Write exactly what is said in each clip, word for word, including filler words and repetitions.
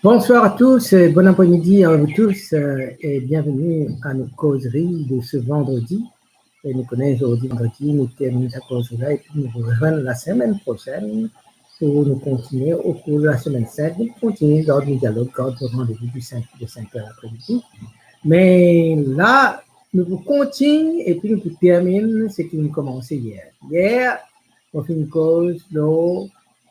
Bonsoir à tous, euh, bon après-midi à vous tous, euh, et bienvenue à nos causeries de ce vendredi. E nou kone zordi vandredi, nou terminn sa koz la, epi nou rezwenn lasemenn prosenn pou nou kontinie okour lasemenn sink, nou kontinie gard nou dialog, gard nou randevou di sink, di sink er lapremidi. Me la, nou pou kontinie epi nou pou terminn seki nou koumanse yer. Yer, nou finn koz lor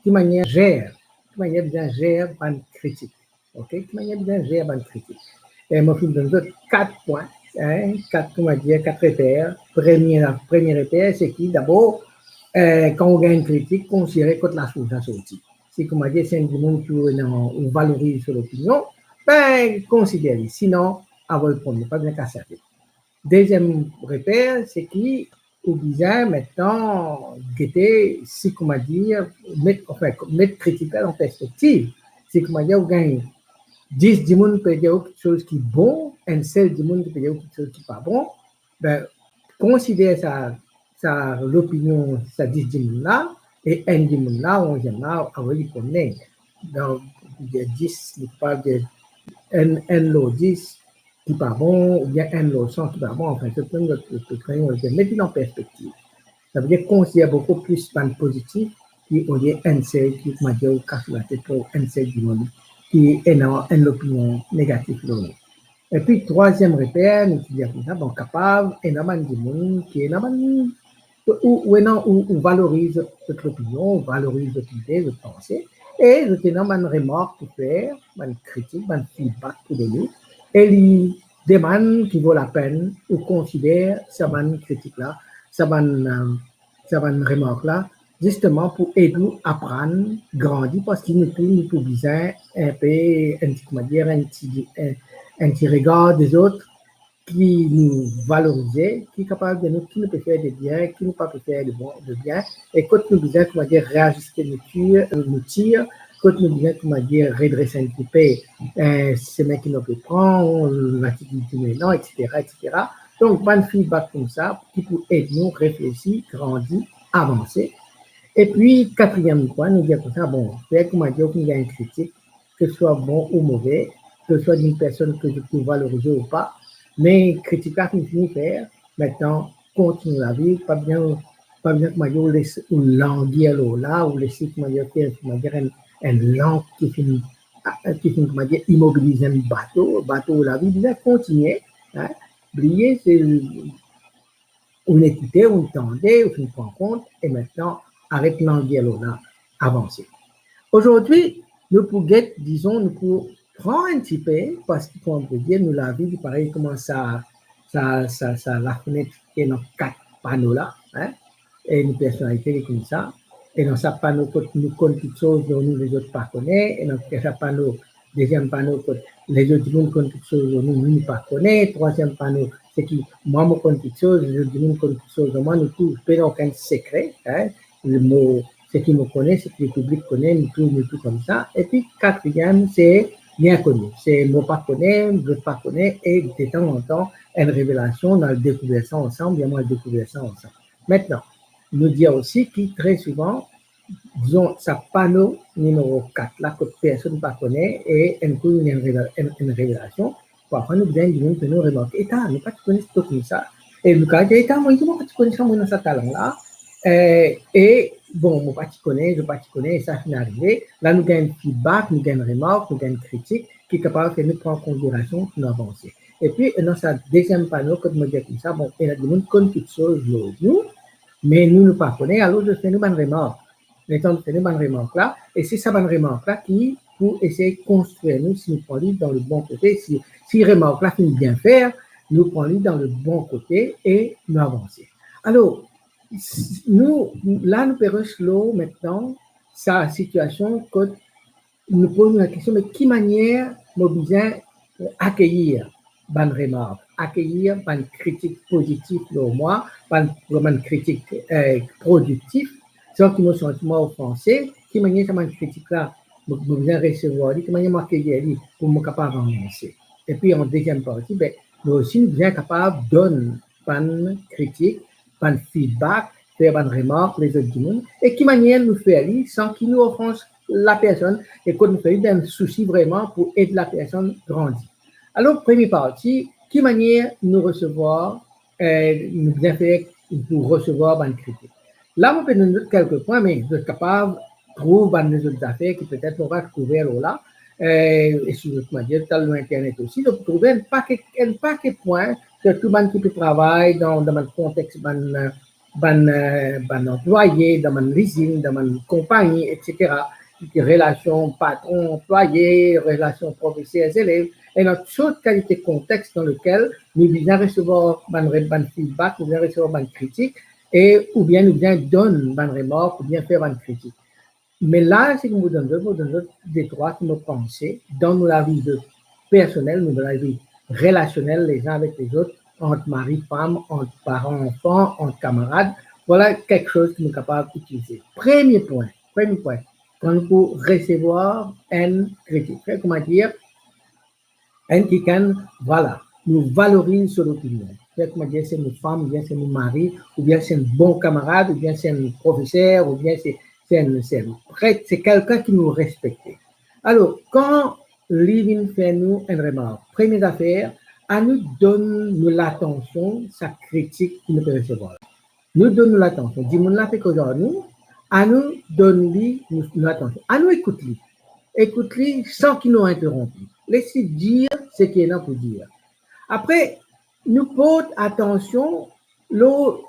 ki manier zer, ki manier bizin zer bann kritik. Ok, ki manier bizin zer bann kritik. E mo finn donn zot kat pwin, hein, kat, koumadir, kat reper. Premie, premie reper, se ki dabor, eh, kan ou gagn enn kritik, konsidere kot lasours la sorti. Si, koumadir, se enn dimoun ki ou ena, ou valoriz so lopinion, be, konsider li. Sinon, avoy pran li, pa bizin kas latet. Deziem reper, se ki ou bizin mintnan gete si, koumadir, met, anfin, met kritik la an perspektiv. Si, koumadir, ou gagn dis dimoun pe dir ou kiksoz ki bon, enn sel dimoun ki pe dir ou kiksoz ki pa bon, be, konsider sa, sa lopinion sa dis dimoun la, e enn dimoun la, onziem la, avoy li promennen. Donk, dis, li pa dir enn, enn lor dis, ki pa bon, oubien enn lor san ki pa bon, anfin, zot mem, zot, zot, zot, zot, met li an perspektiv. Savedir konsider boukou plis bann pozitif ki olie enn sel ki, koumadir, ou kas latet lor enn sel dimoun ki ena enn lopinion negatif lor li. Epi, trwaziem reper, nou ti dir koumsa, bon, kapav ena bann dimoun ki ena bann ou, ou ena, ou, ou valoriz zot, zot lopinion, ou valoriz zot lide, zot panse, e zot ena bann remark pou fer, bann kritik, bann feedback pou donn ou, e li demann ki vo lapenn ou konsider sa bann kritik la, sa bann, eh, sa bann remark la, zisteman pou ed ou aprann, grandi, parski nou tou, nou pou bizin inpe, enn ti, koumadir, enn ti, enn, enn ti regar dezot, ki nou valorize, ki kapav dir nou ki nou pe fer de bien, ki nou pa pe fer de bon, de bien, e kot nou bizin, koumadir, reaziste nou tir, nou tir, kot nou bizin, koumadir, redres enn tipe, eh, semin ki nou pe pran, latitid ki nou ena, etsetera, etsetera. Donk, bann feedback koumsa ki pou ed nou reflesi, grandi, avanse. Epi, katriem pwin, nou dir koumsa, bon, fer, koumadir, ou finn gagn kritik, ke swa bon ou move, ke swa enn personn ke ou valorize ou pa, me kritik la finn fini fer, mintnan kontinie lavi, pa bizin, pa bizin, koumadir, ou les ou langir lor la, ou les, koumadir, fer, koumadir, enn, enn lank ki finn, ki finn, koumadir, imobiliz enn bato, bato lavi bizin kontinie, hein, bliye, se ou finn ekoute, ou finn tande, ou finn pran kont, e mintnan, aret langir lor la, avanse. Azordi, nou pou get, dizon, nou pou pran enn tipe, parski, kouma nou dir, nou lavi, li parey kouma sa, sa, sa, sa lafnet ki ena kat pano la, hein, e nou personalite, li koumsa. E dan sa pano kot nou konn kiksoz, donk nou lezot pa kone, e dan sa pano deziem pano kot lezot dimoun konn kiksoz nou, nou pa kone. Trwaziem pano, seki mwa mo konn kiksoz, lezot dimoun konn kiksoz, mwa nou tou pena okenn sekre, hein. Mo, seki mo kone, seki lepiblik kone, nou tou, nou tou koumsa. Epi katriem, se linkoni. Se mo pa kone, zot pa kone, e detanzantan, enn revelasion, nou al dekouver sa ansam, oubien mo al dekouver sa ansam. Mintnan, nou dir osi ki tre souvan, dizon, sa pano nimero kat la, kot personn pa kone, e enn kou, ena enn revela-, enn, enn revelasion, parfwa nou bizin dimoun fer nou remarke, "Eta, nou pa ti kone sa koumsa." E nou kapav dir, "Eta, mwa, mo pa ti kone sa, mo ena sa talan la." E, e, bon, mo pa ti kone, mo pa ti kone, e sa finn arive. La, nou gagn feedback, nou gagn remark, nou gagn kritik, ki kapav fer nou pran konsiderasion pou nou avanse. Epi, ena sa deziem pano, kot mo dir koumsa, bon, ena dimoun konn kiksoz lor nou, me nou, nou pa kone, alor zot fer nou bann remark. Letan zot fer nou bann remark la, e se sa bann remark la ki pou esey konstrir nou, si nou pran li dan le bon kote, si, si remark la finn bien fer, nou pran li dan le bon kote e nou avanse. Alor, s-, nou, la nou pe res lor mintnan sa sitiasion kot nou poz nou lakestion, me ki manier mo bizin, eh, akeyir bann remark, akeyir bann kritik pozitif lor mwa, bann, bann kritik, eh, prodiktif, san ki mo santi mwa ofanse, ki manier sa bann kritik la, mo, mo bizin resevwar li, ki manier mo akeyir li pou mo kapav avanse. Epi an deziem parti, be, nou osi nou bizin kapav donn bann kritik, bann feedback, fer bann remark lezot dimoun, e ki manier nou fer li san ki nou ofans lapersonn, e kot nou fer li dan sousi vreman pou ed lapersonn grandi. Alor, premie parti, ki manier nou resevwar, eh, nou bizin fer pou resevwar bann kritik. La, mo pe donn zot kelke pwin, me zot kapav trouv bann lezot zafer ki petet mo pa trouve lor la, eh, e si zot, kouma dir, al lor internet osi, zot pou trouve enn pake, enn pake pwin, sirtou bann ki pe travay dan, dan bann kontex, bann, eh, bann, eh, bann anplwaye, dan bann lizinn, dan bann konpagni, et cetera. Relasion patron-anplwaye, relasion profeser-zelev, ena tou sort kalite kontex dan lekel nou bizin resevwar bann re-, bann feedback, nou bizin resevwar bann kritik, e oubien nou bizin donn bann remark, oubien fer bann kritik. Me la, seki mo donn zot, mo donn zot detrwa ki mo panse dan nou lavi de personnel, nou lavi relasionel lezin avek lezot, ant mari, fam, ant paran, anfan, ant kamarad. Vwala kiksoz ki nou kapav itilize. Premie pwin, premie pwin, kan nou pou resevwar enn kritik, kouma dir, enn kikenn, vwala, nou valoriz so lopinion. Kouma dir, se nou fam, oubien se nou mari, oubien se enn bon kamarad, oubien se enn profeser, oubien se, se enn, se enn pret, se kelkenn ki nou respekte. Alor, kan li vinn fer nou enn remark, premie zafer, anou donn nou latansion sa kritik ki nou pe resevwar. Nou donn nou latansion. Dimoun la pe koz ar nou, anou donn li nou, nou latansion. Anou ekout li. Ekout li san ki nou interonp li. Les li dir seki ena pou dir. Apre, nou port atansion lor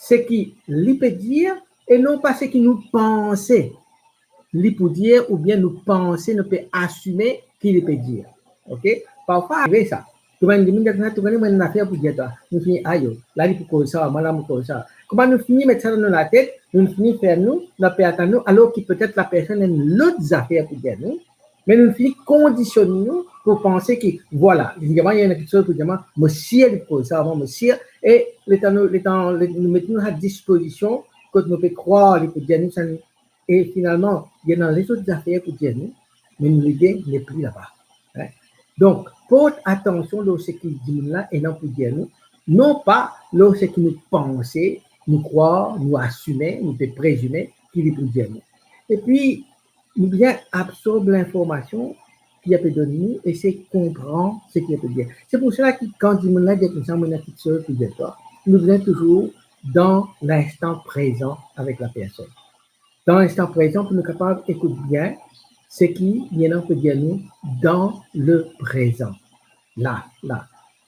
seki li pe dir e non pa seki nou panse li pou dir oubien nou panse, nou pe asime ki li pe dir. Ok? Parfwa arive sa. Tou bann dimoun dir, tou bann dimoun ena zafer pou dir twa. Nou fini, ayo, la li pou koz sa, mwa la mo koz sa. Kouma nou fini met sa dan nou latet, nou fini fer nou, nou pe atann nou, alor ki petet lapersonn ena lot zafer pou dir nou, me nou fini kondisionn nou pou panse ki, vwala, li dir mwa, ena kiksoz pou dir mwa, mo sir li pou koz sa, mwa mo sir, e letan nou, letan le-, nou met nou a dispozision, kot nou pe krwar li pou dir nou sa, e finalman, li ena lezot zafer pou dir nou, me nou lide nepli laba. Hein? Donk, port atansion lor seki dimoun la ena pou dir nou, non pa lor seki nou panse, nou krwar, nou asime, nou pe prezime ki li pou dir nou. Epi, nou bizin absorb linformasion ki li pe donn nou e se konpran seki li pe dir. Se pou sela ki kan dimoun la dir koumsa, mo ena kiksoz pou dir twa, nou bizin touzour dan linstan prezan avek lapersonn. Dan linstan prezan pou nou kapav ekout bien seki li ena pou dir nou dan le prezan. La, la.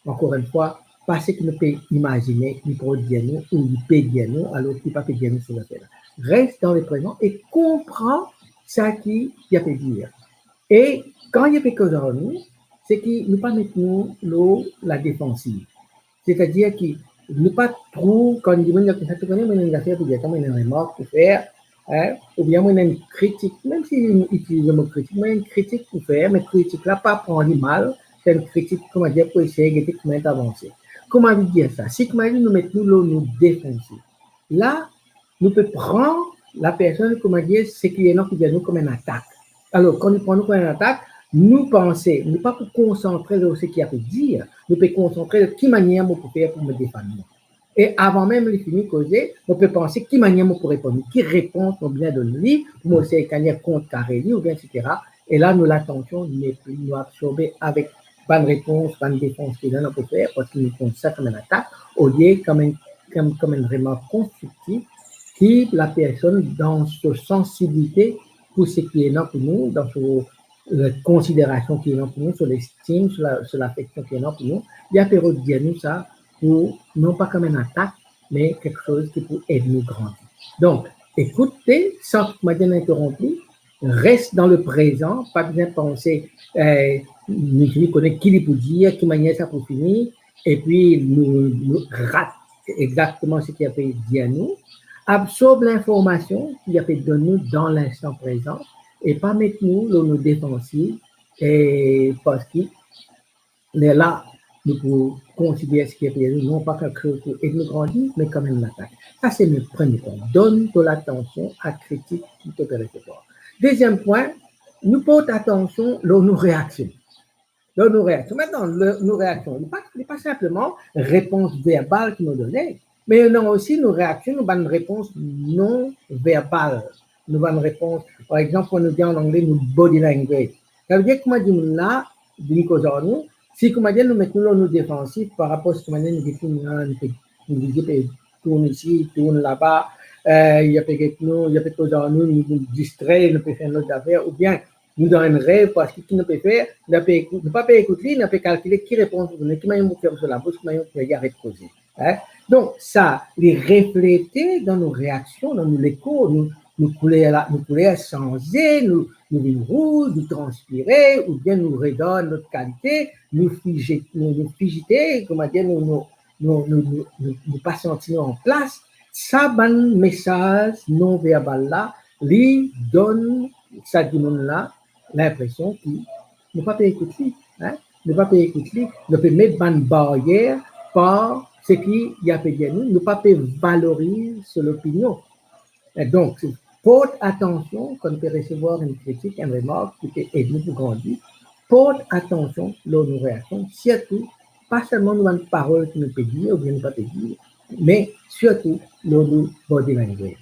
Ankor enn fwa, pa seki nou pe imazine li pou dir nou ou li pe dir nou, alor ki li pa pe dir nou sa zafer la. Res dan le prezan e konpran seki li pe dir. E kan li pe koz ar nou, seki nou pa met nou lor ladefansiv. Setadir ki nou pa trouv, kan dimoun dir koumsa, tou bann dimoun ena enn zafer pou dir twa, mo ena enn remark pou fer, hein, oubien mo ena enn kritik, mem si li itiliz mo kritik, mo ena enn kritik pou fer, me kritik la pa pran li mal, se enn kritik, kouma dir, pou esey gete kouma to avanse. Kouma li dir sa? Si kouma li nou met nou lor nou defansiv. La, nou pe pran lapersonn, kouma dir, seki li ena pou dir nou kouma enn atak. Alor, kan li pran nou kouma enn atak, nou panse, nou pa pou konsantre lor seki li pe dir, nou pe konsantre lor ki manier mo pou fer pou mo defann mwa. E avan mem li fini koze, mo pe panse ki manier mo pou reponn li, ki repons mo bizin donn li, pou mo esey gagn kontrekare li, oubien et cetera. E la, nou latansion nepli, nou absorbe avek bann repons, bann defans ki li ena pou fer, parski nou pran sa kouma enn atak, olie kouma enn, kouma, kouma enn remark konstriktif ki lapersonn dan so sansibilite pou seki li ena pou nou, dan so, eh, konsiderasion ki li ena pou nou, so lestim, so la, so lafeksion ki li ena pou nou, li pe rod dir nou sa pou, non pa kouma enn atak, me kiksoz ki pou ed nou grandi. Donk, ekoute san ki mo dir interonp li, res dan le prezan, pa bizin panse, eh, nou fini kone ki li pou dir, ki manier sa pou fini, epi nou, nou rat exakteman seki li pe dir nou. Absorb linformasion ki li pe donn nou dan linstan prezan, e pa met nou lor nou defansiv, e parski lerla, nou pou konsidere seki li pe dir nou, non pa kiksoz pou ed nou grandi, me kouma enn atak. Sa se nou premie pwin. Donn to latansion a kritik ki to pe resevwar. Deziem pwin, nou port atansion lor nou reaksion. Lor nou reaksion. Aster, le, nou reaksion, li pa, li pa sinpleman repons verbal ki nou done, me nou ena osi nou reaksion, nou bann repons non verbal. nou bann repons. Par exanp, kan nou dir an angle, nou body language. Savedir kouma dimoun la vinn koz ar nou, si kouma dir nou met nou lor nou defansif par rapor si kouma dir nou get li la, nou pe, nou pe tourn isi, tourn laba, eh, li pe get nou, li pe koz ar nou, nou, nou distre, nou pe fer enn lot zafer, oubien nou dan enn rev, parski ki nou pe fer, nou pe ekout, nou pa pe ekout li, nou pe kalkile ki repons pou donn li, ki manier pou fer so labous, ki manier pou fer li aret koze. Hein? Donk, sa, li reflete dan nou reaksion, dan nou leko, nou, nou kouler la, nou kouler sanze, nou, nou vinn rouz, nou transpire, oubien nou regard not kalite, nou fije, nou, nou fizite, kouma dir, nou, nou, nou, nou, nou, nou, nou pa santi nou an plas. Sa bann mesaz non verbal la, li donn sa dimoun la linpresion ki nou pa pe ekout li, hein? Nou pa pe ekout li, nou pe met bann baryer par seki li pe dir nou, nou pa pe valoriz so lopinion. E donk, port atansion kan nou pe resevwar enn kritik, enn remark ki pe ed nou pou grandi. Port atansion lor nou reaksion, sirtou, pa selman nou bann parol ki nou pe dir oubien nou pa pe dir, me sirtou lor nou body language.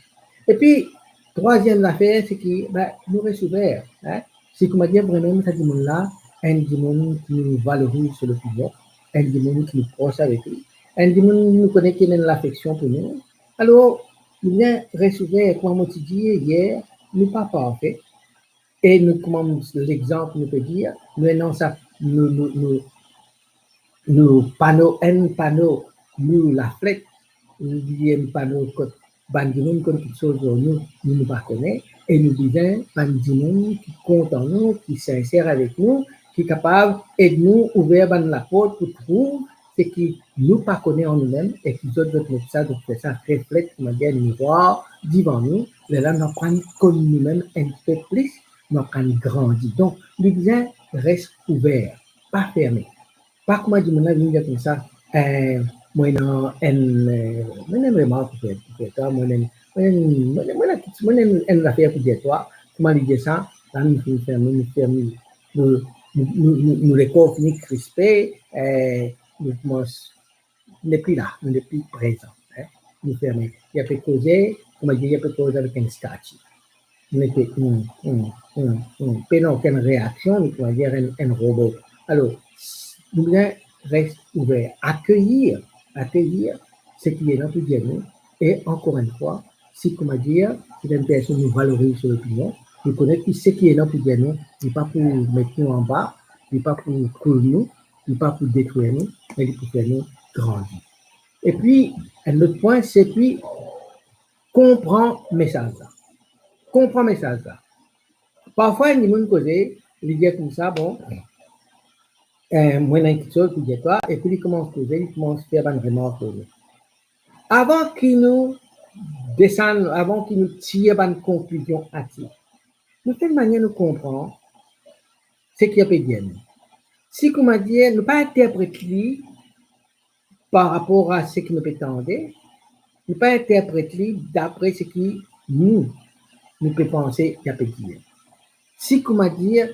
Epi, trwaziem zafer, se ki, be, nou res ouver, hein? Si kouma dir vremem sa dimoun la, enn dimoun ki nou valoriz so lopinion, enn dimoun ki nou pros avek li, enn dimoun nou kone ki ena lafeksion pou nou, alor, nou bizin res ouver, kouma mo ti dir yer, nou pa parfe, e nou, kouma lexanp nou pe dir, nou ena sa, nou, nou, nou, nou pano, enn pano, nou laflet, li enn pano kot bann dimoun konn kiksoz lor nou, nou, nou pa kone, e nou bizin bann dimoun ki kontan nou, ki sinser avek nou, ki kapav ed nou ouver bann laport pou trouv seki nou pa kone an noumem, e ki zot, zot met sa, zot fer sa reflet, kouma dir, mirwar divan nou, lerla nou aprann konn noumem enn tipe plis, nou aprann grandi. Donk, nou bizin res ouver, pa ferme. Pa kouma dimoun la vinn dir koumsa, eh, mo ena enn, eh, mo ena enn remark pou fer, pou fer twa, mo ena, mo ena, mo ena, mo ena, mo ena enn zafer pou dir twa, kouma li dir sa, la nou finn ferme, nou ferme, nou, nou, nou, nou, nou lekor fini krispe, eh, nou koumans, nou nepli la, nou nepli prezan, hein, nou ferme. Li pe koze, kouma dir, li pe koze avek enn stati. Li pe, hmm, hmm, hmm, hmm. Pena okenn reaksion, li kouma dir enn, enn robo. Alor, s-, nou bizin res ouver, akeyir, akeyir seki ena pou dir nou. E ankor enn fwa, si, kouma dir, si enn personn nou valoriz so lopinion, nou kone ki seki ena pou dir nou, li pa pou met nou anba, li pa pou koul nou, li pa pou detrir nou, me li pou fer nou grandi. Epi, enn lot pwin, se ki konpran mesaz la. Konpran mesaz la. Parfwa, enn dimoun koze, li dir koumsa, bon, eh, mo ena enn kiksoz pou dir twa, epi li koumans koze, li koumans fer bann remark lor nou. Avan ki nou desann, avan ki nou tir bann konklizion atik, nou fer enn manier nou konpran seki li pe dir nou. Si, kouma dir, nou pa interpret li par rapor a seki nou pe tande, nou pa interpret li dapre seki nou, nou pe panse li pe dir. Si, kouma dir,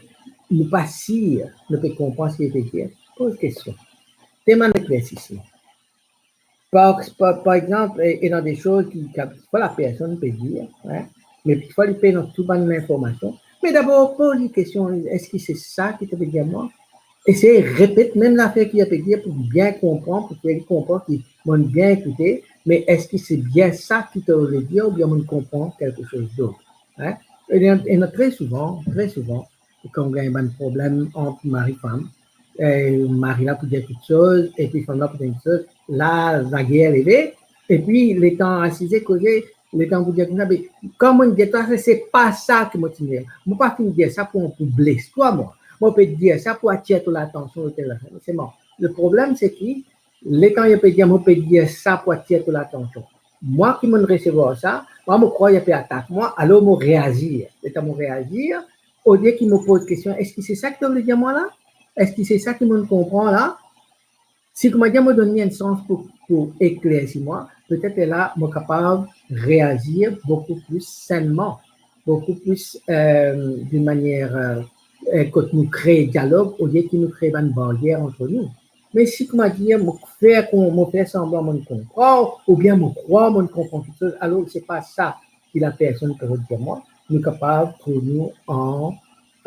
nou pa sir nou pe konpran seki li pe dir, poz kestion. Demann eklersisman. Par, par, par exanp, eh, ena de soz ki, ki, ki lapersonn pe dir, hein, me parfwa li pena tou bann linformasion. Me dabor, poz li kestion, eski se sa ki to pe dir mwa? Esey repet mem zafer ki li pe dir pou bien konpran, pou fer li konpran ki mo'nn bien ekoute, me eski se bien sa ki to vle dir oubien mo'nn konpran kelke soz dot, hein? E, e, e tre souvan, tre souvan, kan gagn bann problem ant mari fam, eh, mari la pou dir kiksoz, epi fam la pou dir kiksoz, la, lager leve, epi letan asize koze, letan pou dir koumsa, be, kan mo'nn dir twa sa, se pa sa ki mo ti dir. Mo pa finn dir sa pou, pou bles twa, mwa. Mo pe dir sa pou atir to latansion lor tel zafer. Selman, le problem, se ki, letan li pe dir, mo pe dir sa pou atir to latansion. Mwa ki mo'nn resevwar sa, mwa mo krwar li pe atak mwa, alor mo reazir. Letan mo reazir, olie ki mo poz kestion, eski se sa ki to vle dir mwa la? Eski se sa ki mo'nn konpran la? Si, kouma dir, mo donn li enn sans pou, pou eklersi mwa, petet la mo kapav reazir boukou pli sennman, boukou pli, eh, d'une manière, eh, eh, kot nou kree dialog, olie ki nou kree bann baryer ant nou. Me si, kouma dir, mo fer kon-, mo fer sanblan mo'nn konpran, oubien mo krwar mo'nn konpran kiksoz, alor se pa sa ki lapersonn pe dir mwa, nou kapav trouv nou an,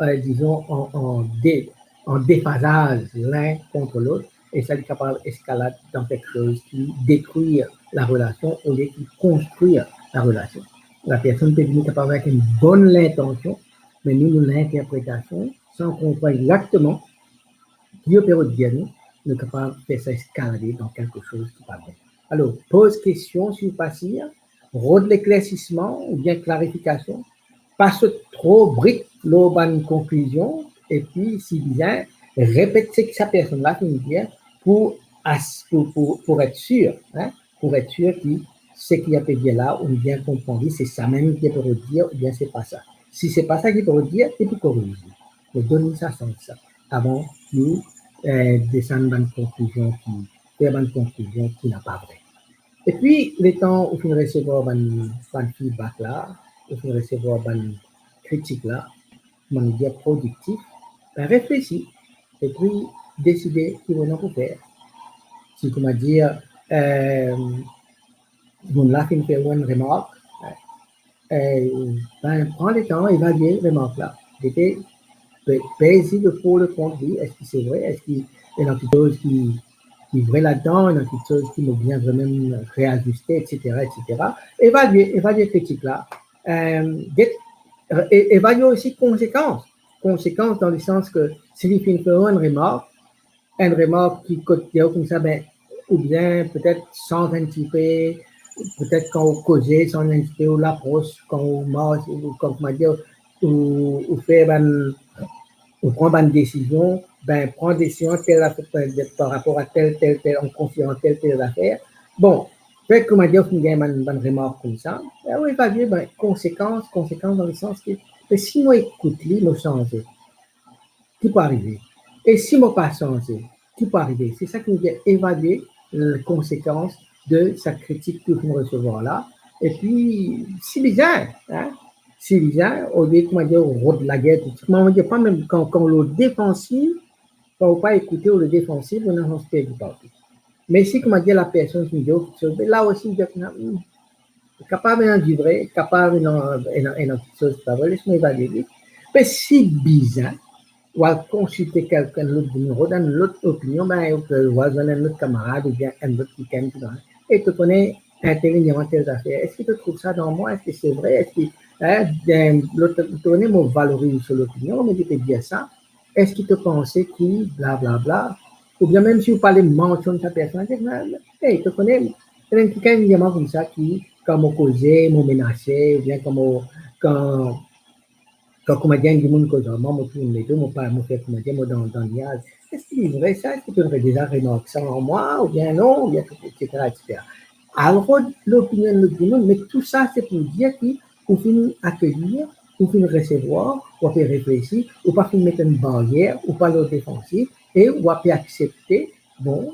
eh, dizon, an, an de-, an defazaz linn kont lot, e sa li kapav eskalad dan kiksoz ki detrir larelasion olie ki konstrir larelasion. Lapersonn pe vini kapav avek enn bonn lintansion, me nou, nou linterpretasion, san konpran exakteman ki li pe rod dir nou, nou kapav fer sa eskalade dan kiksoz ki pa bon. Alor, poz kestion si ou pa sir, rod leklersisman oubien klarifikasion, pa sot tro brit lor bann konklizion, epi si bizin, repet seki sa personn la finn dir pou as-, pou, pou, pou et sir, hein, pou et sir ki seki li pe dir la, ou bien konpran li, se samem ki li pe rod dir, oubien se pa sa. Si se pa sa ki li pe rod dir, li pou koriz li. Me donn li sa sans sa, avan ki, eh, desann bann konklizion ki, fer bann konklizion ki napa vre. Epi, letan ou finn resevwar bann, bann feedback la, ou finn resevwar bann kritik la, kouma nou dir prodiktif, ben, reflesi, epi deside ki ou ena pou fer. Si, kouma dir, eh, dimoun la finn fer ou enn remark, eh, ben, pran letan evalie remark la. Gete, pe-, pez li le pour, le kont li, eski se vre, eski ena kiksoz ki, ki vre ladan, ena kiksoz ki mo bizin vremem reaziste, et cetera, et cetera. Evalie, evalie kritik la. Eh, get, e-, evalie osi konsekans. Konsekans dan le sans ke si li finn fer ou enn remark, enn remark ki kot dir ou koumsa, ben, oubien petet sanz enn tipe, petet kan ou koze, sanz enn tipe ou lapros, kan ou mars, ou, kan, kouma dir, ou, ou fer bann, ou pran bann desizion, ben, pran desizion tel zafer, par rapor a tel, tel, tel, an konsideran tel, tel zafer. Bon, fer, kouma dir, ou finn gagn bann, bann remark koumsa, e ou evalie, ben, konsekans, konsekans dan le sans ke, me si mo ekout li, mo sanze, ki pou arive? E si mo pa sanze, ki pou arive? Se sa ki nou dir evalie, eh, konsekans de sa kritik ki ou finn resevwar la. Epi, si bizin, hein, si bizin, olie, kouma dir, rod lager touswit. Kouma dir, pa mem kan, kan ou lor defansiv, kan ou pa ekoute, ou lor defansiv, ou ena sans perdi partou. Me si, kouma dir, lapersonn ki dir ou kiksoz, me la osi, ou dir, hmm, kapav ena divre, kapav ena, ena, ena kiksoz ki pa vre, les mo evalie li. Me si bizin, ou al konsilte kelkenn lot dimoun, rod enn lot opinion, ben, ou, ou al zwenn enn lot kamarad oubien enn lot kikenn ki dan, e to kone, intelektielman tel zafer, eski to trouv sa dan mwa, eski se vre, eski, hein, lot, to kone mo valoriz so lopinion, me li pe dir sa, eski to panse ki bla, bla, bla, oubien mem si ou pa le mansionn sa personn, dir, me, hey, to kone, ena kikenn dir mwa koumsa ki, kan mo koze, mo menase, oubien kan mo, kan, kan, kouma dir, enn dimoun koz ar mwa, mo tourn ledo, mo pa, mo fer, kouma dir, mo dan, dan niaz. Eski li vre sa? Eski to finn deza remark sa an mwa, oubien non, oubien et cetera, et cetera. Al rod lopinion lot dimoun, me tou sa se pou dir ki ou finn akeyi, ou finn resevwar, ou ape reflesi, ou pa finn met enn baryer, ou pa lor defansiv, e ou ape aksepte, bon,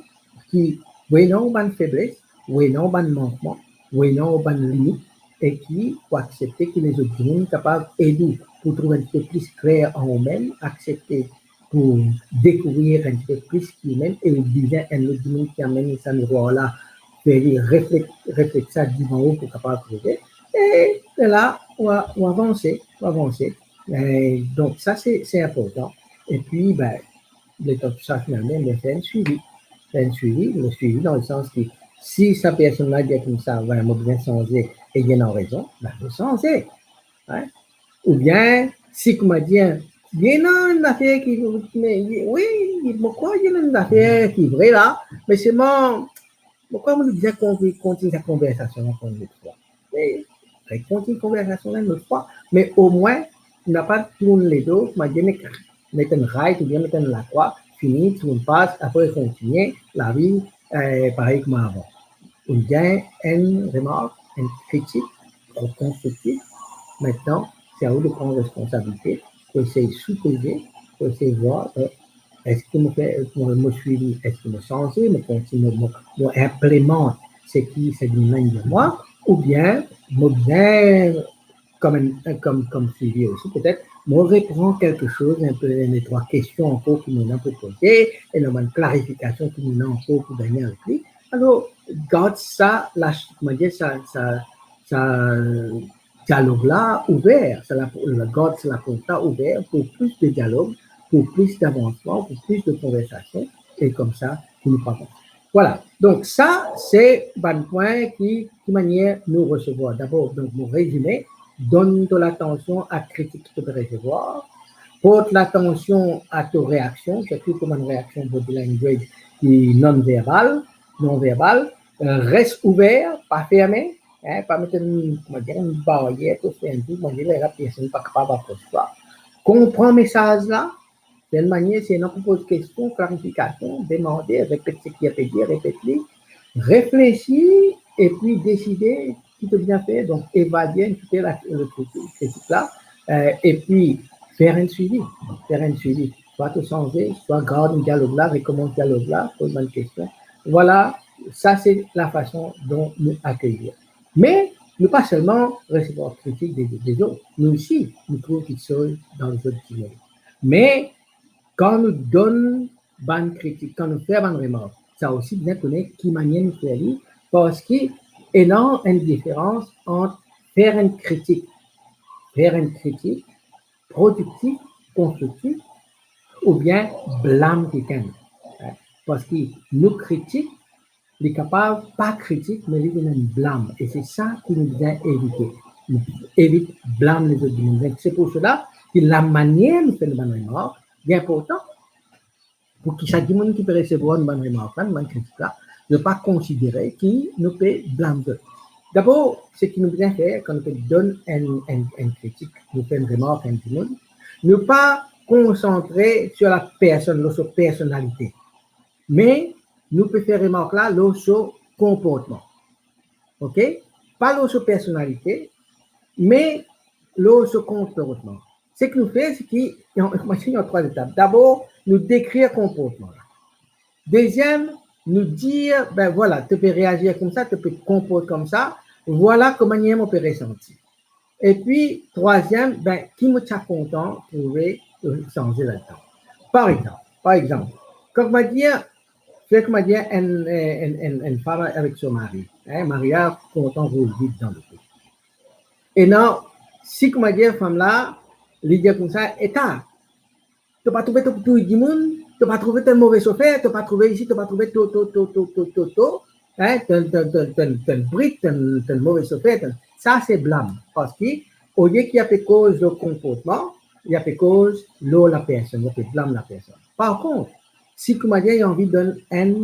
ki ou ena ou bann febles, ou ena ou bann mankman, ou ena ou bann limit, e ki ou aksepte ki lezot dimoun kapav ed ou pou trouv enn tipe plis kler an ou mem, aksepte pou dekouvrir enn tipe plis ki ou mem, e ou bizin enn lot dimoun ki amenn sa mirwar la, fer li reflek-, reflekte sa devan ou pou kapav trouve. E, e la, ou a-, ou avanse, ou avanse. E, donk, sa, se, se inportan. Epi, ben, letan tou sa finn ale, ben, fer enn swivi. Fer enn swivi, mo swivi dan le sans ki, si sa personn la dir koumsa, ben, mo bizin sanze, e li ena rezon, ben, mo sanze. Hein? Oubien, si, kouma dir, li ena enn zafer ki, me, wi, mo krwar li ena enn zafer ki vre la, me selman, mo krwar mo bizin konti-, kontign sa konversasion la enn lot fwa. Me, rekontign konversasion la enn lot fwa, me omwin, nou pa tourn ledo, kouma dir, met, met enn right oubien met enn lakrwa, fini, tourn paz, apre kontigne lavi, eh, parey kouma avan. Ou gagn enn remark, enn kritik, tro konstriktif. Aster, se a ou de pran responsabilite, pou esey soupeze, pou esey vwar, eh, eski mo fer, mo, mo swivi, eski mo sanze, mo kontign, mo, mo, mo inplimant seki sa dimoun la inn dir mwa, oubien mo bizin kom enn, kom, kom swivi osi, petet, mo repran kelke soz, enn pe, enn de trwa kestion ankor ki mo ena pou poze, ena bann klarifikasion ki mo ena ankor pou gagne avek li. Alor, gard sa, la, kouma dir, sa, sa, sa, dialog la ouver, sa la, gard sa laport la ouver pou plis de dialog, pou plis davansman, pou plis de konversasion, e koumsa ki nou pou avans. Vwala, donk sa se bann pwin ki, ki manier nou resevwar. Dabor, donk mo rezime, donn to latansion a kritik ki to pe resevwar, port latansion a to reaksion, sirtou to bann reaksion body language ki non-verbal, non-verbal, eh, res ouver, pa ferme, eh, pa met enn, kouma dir, enn baryer, to fer enn tou, kouma dir, la personn pa kapav apros twa. Konpran mesaz la, dan enn manier, si ena pou poz kestion, klarifikasion, demande, repet seki li pe dir, repet li, reflesi, epi deside ki to bizin fer, donk evalie enn tipe la, le kritik, kritik la, eh, epi fer enn swivi, fer enn swivi. Swa to sanze, swa gard enn dialog la, rekomans dialog la, poz bann kestion. Vwala, sa se lafason don nou akeyir. Me nou pa selman resevwar kritik de, de, de lezot, nou osi, nou trouv kiksoz dan lezot dimoun. Me kan nou donn bann kritik, kan nou fer bann remark, sa osi bizin kone ki manier nou fer li, parski ena enn diferans ant fer enn kritik, fer enn kritik prodiktif, konstriktif, oubien blam kikenn. Parski nou kritik, li kapav pa kritik, me li vinn enn blam. E se sa ki nou bizin evite. Nou evit blam lezot dimoun. Donk, se pou sela ki lamanier nou fer nou bann remark, li inportan pou ki sa dimoun ki pe resevwar nou bann remark la, nou bann kritik la, zot pa konsidere ki nou pe blam zot. Dabor, seki nou bizin fer, kan nou pe donn enn, enn, enn kritik, nou fer enn remark a enn dimoun, nou pa konsantre sir lapersonn, lor so personalite. Me nou pe fer remark la lor so konportman. Ok? Pa lor so personalite, me lor so konportman. Seki nou fer, se ki, ena, ena trwa etap. Dabor, nou dekrir konportman la. Deziem, nou dir, be vwala, to pe reazir koumsa, to pe konport koumsa, vwala kouma mo pe resanti. Epi, trwaziem, be, ki mo ti a kontan trouve, eh, sanze ladan. Par exanp, par exanp, kan mo dir, fer kouma dir enn, enn, enn, enn fam avek so mari, hein, mari a kontan roul vit dan loto. Ena, si kouma dir fam la, li dir koumsa, eta, to pa trouve to pou touy dimoun, to pa trouve to enn move sofer, to pa trouve isi, to pa trouve to, to, to, to, to, to, to, hein, to enn, to enn, to enn, to enn, to enn brit, to enn, to enn move sofer, to enn, sa se blam. Parski, olie ki li pe koz lor konportman, li pe koz lor lapersonn, li pe blam lapersonn. Par kont, si kouma dir li anvi donn enn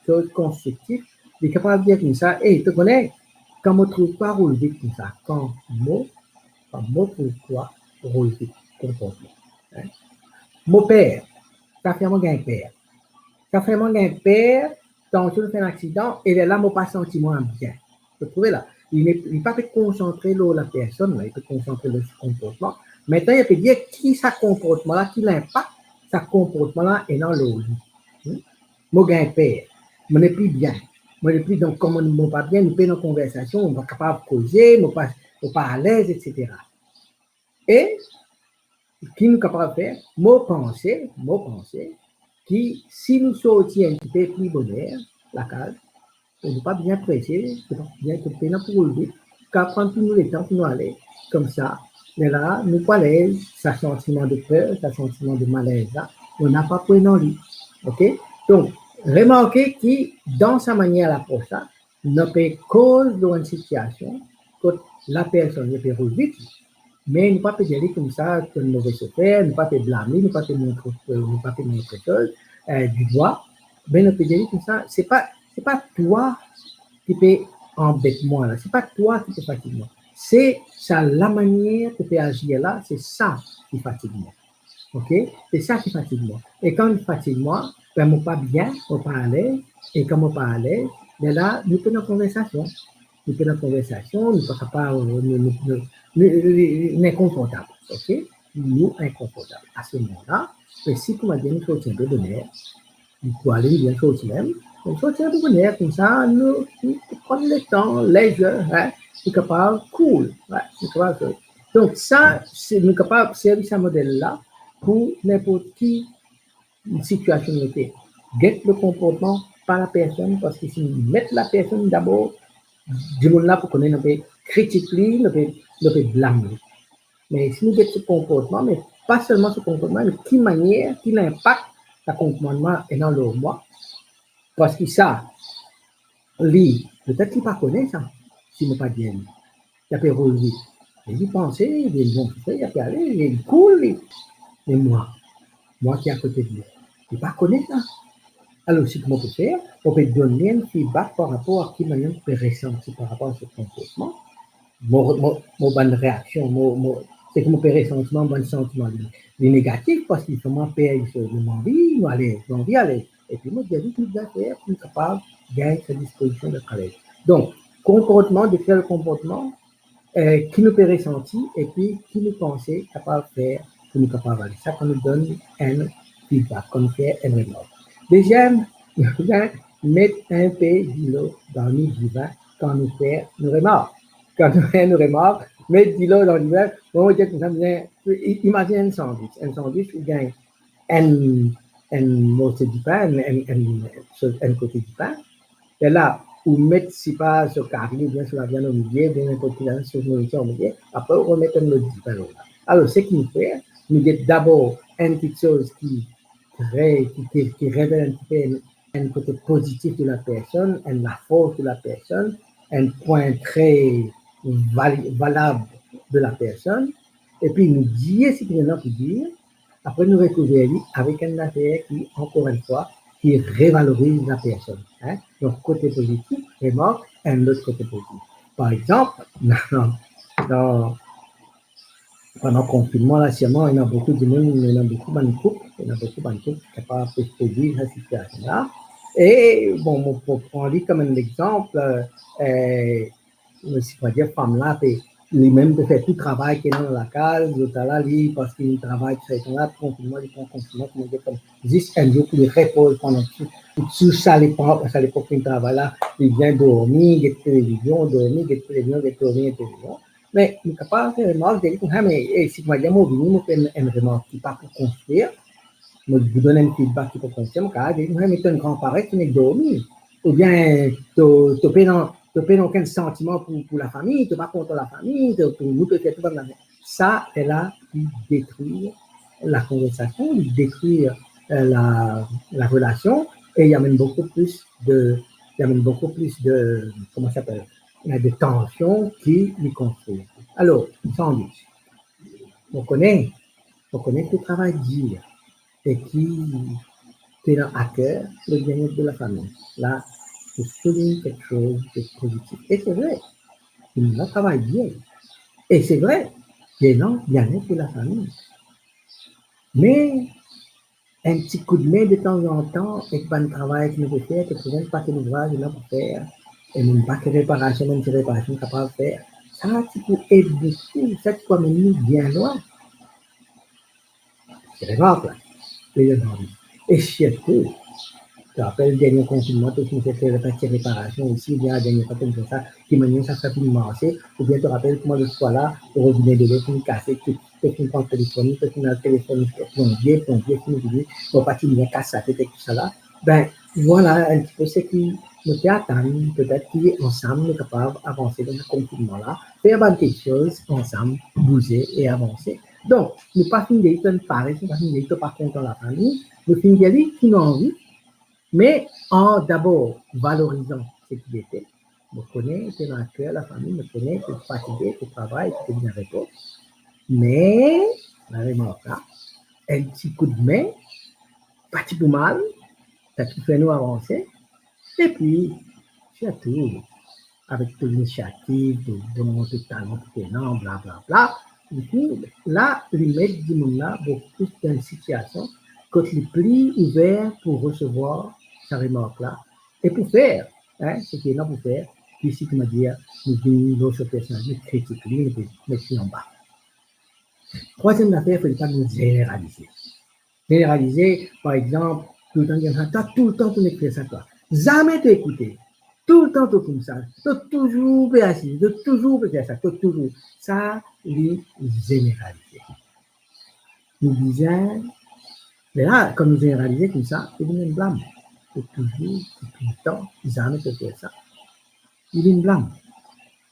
soz konstriktif, li kapav dir koumsa, "Ey, to kone, kan mo trouv twa roul vit koumsa, kan mo, kan mo trouv twa roul vit, konportman, hein? Mo per, sa fer mwa gagn per. Sa fer mwa gagn per, tansion fer enn aksidan, e lerla mo pa santi mwa bien." To trouve la, li ne, li pa pe konsantre lor lapersonn la, li pe konsantre lor so konportman. Aster li pe dir ki sa konportman la, ki linpak sa konportman la ena lor li. Hmm? Mo gagn per, mo nepli bien. Mo nepli, donk, kouma mo pa bien, nou pena konversasion, mo pa kapav koze, mo pa, mo pa alez, etsetera. E ki nou kapav fer? Mo panse, mo panse ki si nou sorti enn tipe pli boner lakaz, nou pa bizin prese, nou pa bizin, nou pena pou roul vit, kapav pran tou nou letan pou nou ale, koumsa, lerla, nou pou alez, sa santiman de per, sa santiman de malez la, nou napa pou ena li. Ok? Donk, remarke ki dan sa manier lapros la, nou pe koz lor enn sitiasion kot lapersonn li pe roul vit, me nou pa pe dir li koumsa to enn move sofer, nou pa pe blam li, nou pa pe montre, nou pa pe montre soz, eh, didwa, me nou pe dir li koumsa, se pa, se pa twa ki pe anbet mwa la, se pa twa ki pe fatig mwa, se sa lamanier to pe azir la, se sa ki fatig mwa. Ok? Se sa ki fatig mwa. E kan li fatig mwa, be, mo pa bien, mo pa alez, e kan mo pa alez, lerla, nou pena konversasion. Nou pena konversasion, nou pa kapav, nou, nou, nou, nou, nou inkonfortab, ok? Nou inkonfortab. A se moman la, be, si kouma dir nou sorti enn pe boner, nou pou ale, nou bien sorti mem, nou sorti enn pe boner, koumsa, nou, nou pran letan, lezer, hein, nou kapav cool, ouais, nou kapav cool. Donk, sa, se, nou kapav servi sa model la pou ninport ki sitiasion nou ete. Get le konportman, pa lapersonn, parski si nou met lapersonn dabor, dimoun la pou kone nou pe kritik li, nou pe, nou pe blam li. Me si nou get so konportman, me pa selman so konportman, me ki manier, ki linpak sa konportman ena lor mwa, parski sa, li, petet li pa kone sa, si mo pa dir li. Li ape roul li. E li panse, li bon, li ape ale, li koul, li. Me mwa, mwa ki akote de li, li pa kone sa. Alor, seki mo pe fer, mo pe donn li enn feedback par rapor a ki manier mo pe resanti par rapor a so konportman. Mo, mo, mo bann reaksion, mo, mo, seki mo pe resanti, mo bann santiman li, li negatif, parski li fer mwa per, li fer mwa anvi, mo ale, mo anvi ale. Epi mo dir li ki nou bizin fer pou nou kapav gagn sa dispozision de kalez. Donk, konportman, de kel konportman, eh, ki nou pe resanti, epi ki nou panse kapav fer pou nou kapav ale. Sa kan nou donn enn feedback, kan nou fer enn remark. Deziem, nou bizin met enn pe dilo dan nou divin kan nou fer nou remark. Kan nou fer nou remark, met dilo dan divin, bon, mo dir koumsa, bizin, i-, imazinn enn sandwich. Enn sandwich, ou gagn enn, enn morso dipin, enn, enn, enn, enn kote dipin. E la, ou met, sipa, so kari, oubien so laviann omilie, oubien ninport ki laviann, so nouritir omilie, apre ou remet enn lot dipin lor la. Alor, seki nou fer, nou get dabor enn kiksoz ki tre, ki, ki, ki revel enn tipe enn, enn kote pozitif de la personn, enn lafors de la personn, enn pwin tre vali-, valab de la personn, epi nou dir seki nou ena pou dir, apre nou rekouver li avek enn zafer ki, ankor enn fwa, ki revaloriz la personn, hein. Donk, kote pozitif, remark enn lot kote pozitif. Par exanp, dan, dan, pandan konfinman la, sirman, ena boukou dimoun, ena boukou bann koup, ena boukou bann koup ki kapav pe, pe viv sa sitiasion la. E, bon, mo pou pran li kom enn lexanp, eh, setadir fam la pe, limem pe fer tou travay ki ena dan lakaz, zot ala li, parski li travay, tousa, etsetera, konfinman, li pran konfinman, kouma dir, kom zis enn zour pou li repoz pandan tou, tou, tou sa lepok, sa lepok li travay la, li vinn dormi, get televizion, dormi, get televizion, get dormi, get televizion. Me nou kapav fer remark, dir li koumsa, me, eh, seki mo vini, mo fer enn, enn remark ki pa pou konstrir, mo pou donn enn feedback ki pou konstrir, mo kapav dir, me to enn gran paret, to nek dormi. Oubien to, to pena, to pena okenn santiman pou, pou lafami, to pa kontan lafami, to, pou nou, to fer tou bann lafer. Sa, lerla, li detrir la konversasion, li detrir, eh, la, la relasion, e li amenn boukou plis de, li amenn boukou plis de, kouma sa apel, eh, de tansion ki li konstrir. Alor, sandwich. Mo kone, mo kone ki to travay dir e ki to ena aker le bienet de lafami. La, to soulign kiksoz de pozitif. E se vre, to ena travay dir. E se vre, to ena bienet de lafami. Me enn ti koudme detanzantan ek bann travay ki nou pe fer, to trouv enn pake louvraz ena pou fer, e mem pake reparasion, mem ti reparasion kapav fer, sa ti pou ed boukou, sa ti pou amenn nou bien lwin. Ti remark la, deziem sandwich. E sirtou, to rapel dernie konfinman, to finn fer enn pake reparasion osi, oubien dernie fwa to finn fer sa, ki manier sa, sa finn marse, oubien to rapel kouma lot fwa la, robine delo finn kase, tou, to finn pran telefonn, to finn al telefonn plonbie, plonbie finn vini, mo pa ti bizin kas latet ek tousala. Be, vwala enn tipe seki nou pe atann, petet ki ansam nou kapav avanse dan sa konfinman la, fer bann kiksoz ansam, bouze e avanse. Donk, nou pa finn dir to enn paret, nou pa finn dir to pa kontan lafami, nou finn dir li ki nou anvi, me an dabor valorizan seki li ete. Mo kone to ena aker lafami, mo kone to fatige, to travay, to bizin repo. Me, la remark la, enn ti koudme, pa ti pou mal, sa ti fer nou avanse. Epi, sirtou, avek to linisiativ, to don, to talan, to talan, bla, bla, bla. Dikou, la, li met dimoun la boukou plis dan enn sitiasion kot li pli ouver pou resevwar sa remark la e pou fer, hein, seki ena pou fer, ki seki mo dir, nou vinn lor so personalite, nou kritik li, nou pe met li anba. Trwaziem zafer, fode pa nou zeneralize. Zeneralize, par exanp, toultan dir sa, twa toultan pou nek fer sa twa. Zame to ekoute. Toultan to koumsa. To touzour pe asize, to touzour pe fer sa, to touzour. Sa, li zeneralize. Nou bizin, me la, kan nou zeneralize koumsa, li vinn enn blam. To touzour, to toultan, zame to fer sa. Li vinn blam.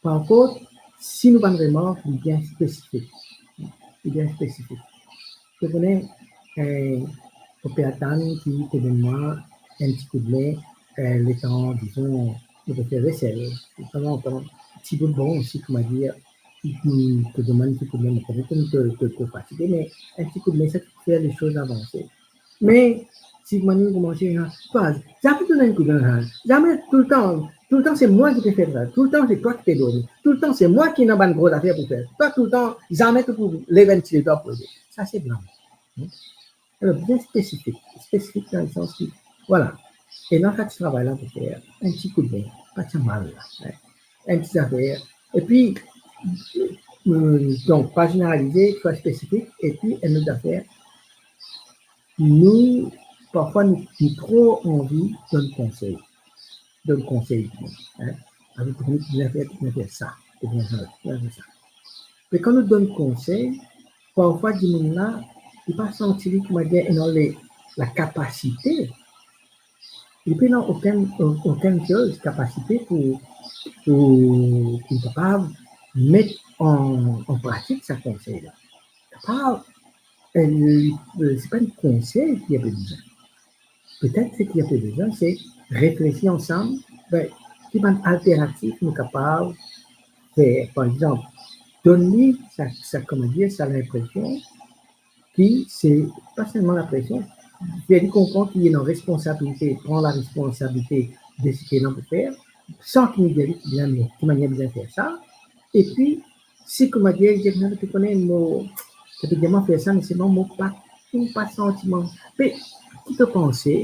Par kont, Si nou bann remark, li bien spesifik. Li bien spesifik. To kone, eh, mo pe atann ki to donn mwa enn ti koudme, eh, letan, dizon, nou pe fer vesel. Tanzantan, ti bout bon osi, koumadir, to donn mwa enn ti koudme, mo kone to, to, to, to fatige, me enn ti koudme, sa ki fer lesoz avanse. Me si bann nou koumanse, ah, twa, zame to donn enn koudme, ah, zame, toultan, toultan se mwa ki pe fer sa, toultan se twa ki pe dormi, toultan se mwa ki ena bann gro zafer pou fer, twa toultan, zame to pou lev enn ti letan pou ede. Sa se blam. Hmm? Alor, bien spesifik, spesifik dan lesans ki, vwala. E dan sa ti travay la pou fer, enn ti koudme, pa ti mal la, hein. Enn ti zafer. Epi, euh, donk, pa zeneralize, swa spesifik, epi enn lot zafer, nou, parfwa nou, nou tro anvi donn konsey. Donn konsey, hein. Avek, to bizin fer, to bizin fer sa, to bizin fer sa, to bizin fer sa. Me kan nou donn konsey, parfwa dimoun la, li pa santi li koumadir ena le, lakapasite, li pena okenn, okenn soz, kapasite pou, pou, pou kapav met an, an pratik sa konsey la. Kapav, eh, li, eh, se pa enn konsey ki li pe bizin. Petet seki li pe bizin, se reflesi ansam, be, ki bann alternativ nou kapav fer. Par exanp, donn li sa, sa, koumadir, sa linpresion ki se pa selman linpresion, fer li konpran ki li ena responsabilite, pran laresponsabilite de seki li ena pou fer, san ki nou dir li ki bizin, ki manier bizin fer sa, epi si koumadir, li dir, non, to kone, mo, to pe dir mwa fer sa, me selman mo pa, mo pa santi mwa. Be, ki to panse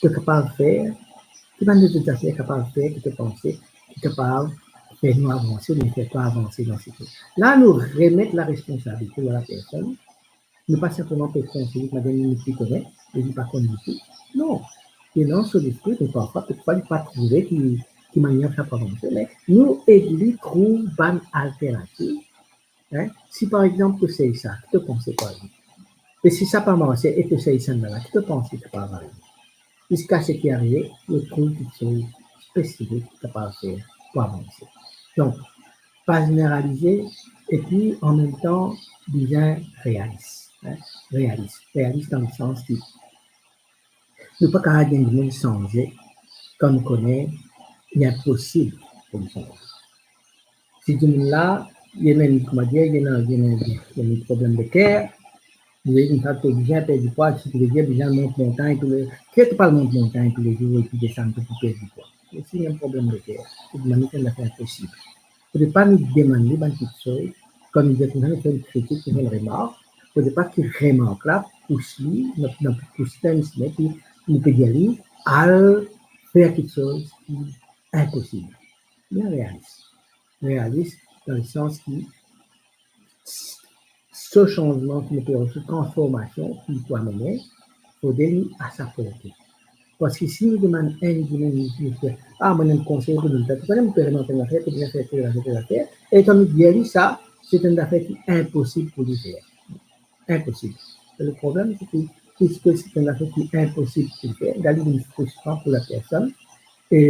to kapav fer, ki bann lezot zafer kapav fer, ki to panse, ki kapav fer nou avanse, oubien fer twa avanse dan seki. La, nou remet laresponsabilite lor lapersonn, nou pa sinpleman pe konsey li, koumadir nou pli kone, e li pa konn ditou. Non. Li ena so lespri, me parfwa, parfwa li pa trouve ki, ki manier sa pou avanse, me nou ed li trouv bann alternativ. Hein? Si par exanp to sey sa, ki to panse pou arive? E si sa pa marse e to sey sannla, ki to panse ki kapav arive? Ziska seki arive, nou trouv kiksoz spesifik ki kapav fer pou avanse. Donk, pa zeneralize, epi an mem tan, bizin realis, hein, realis. Realis dan lesans ki nou pa kapav dir dimoun sanze kan nou kone li inposib pou li sanze. Si dimoun la, li ena, koumadir, li ena, li ena, li ena problem de ker, li ena, to bizin perdi pwa, seki vedir bizin mont montagn toule, ki to pa al mont montagn toulezour epi desann, to pou perdi pwa. Li osi ena problem de ker. Sa bann zafer inposib. Fode pa nou demann li bann kiksoz, kan nou dir koumsa, nou fer enn kritik, nou fer enn remark, fode pa ki remark la pous li, nou, nou pous li dan enn simin ki nou pe dir li, al fer kiksoz ki inposib. Li realis. Realis dan lesans ki so sanzman ki nou pe, so transformasion ki li pou amene, fode li a sa porte. Parski si nou demann enn dimoun, li dir, ah, mo ena enn konsey pou donn twa, to kone, mo pe remarke enn zafer, to bizin fer tel zafer, tel zafer, e kan nou dir li sa, se enn zafer ki inposib pou li fer. Inposib. E le problem, se ki, piski se enn zafer ki inposib pou li fer, li vinn fristran pou lapersonn,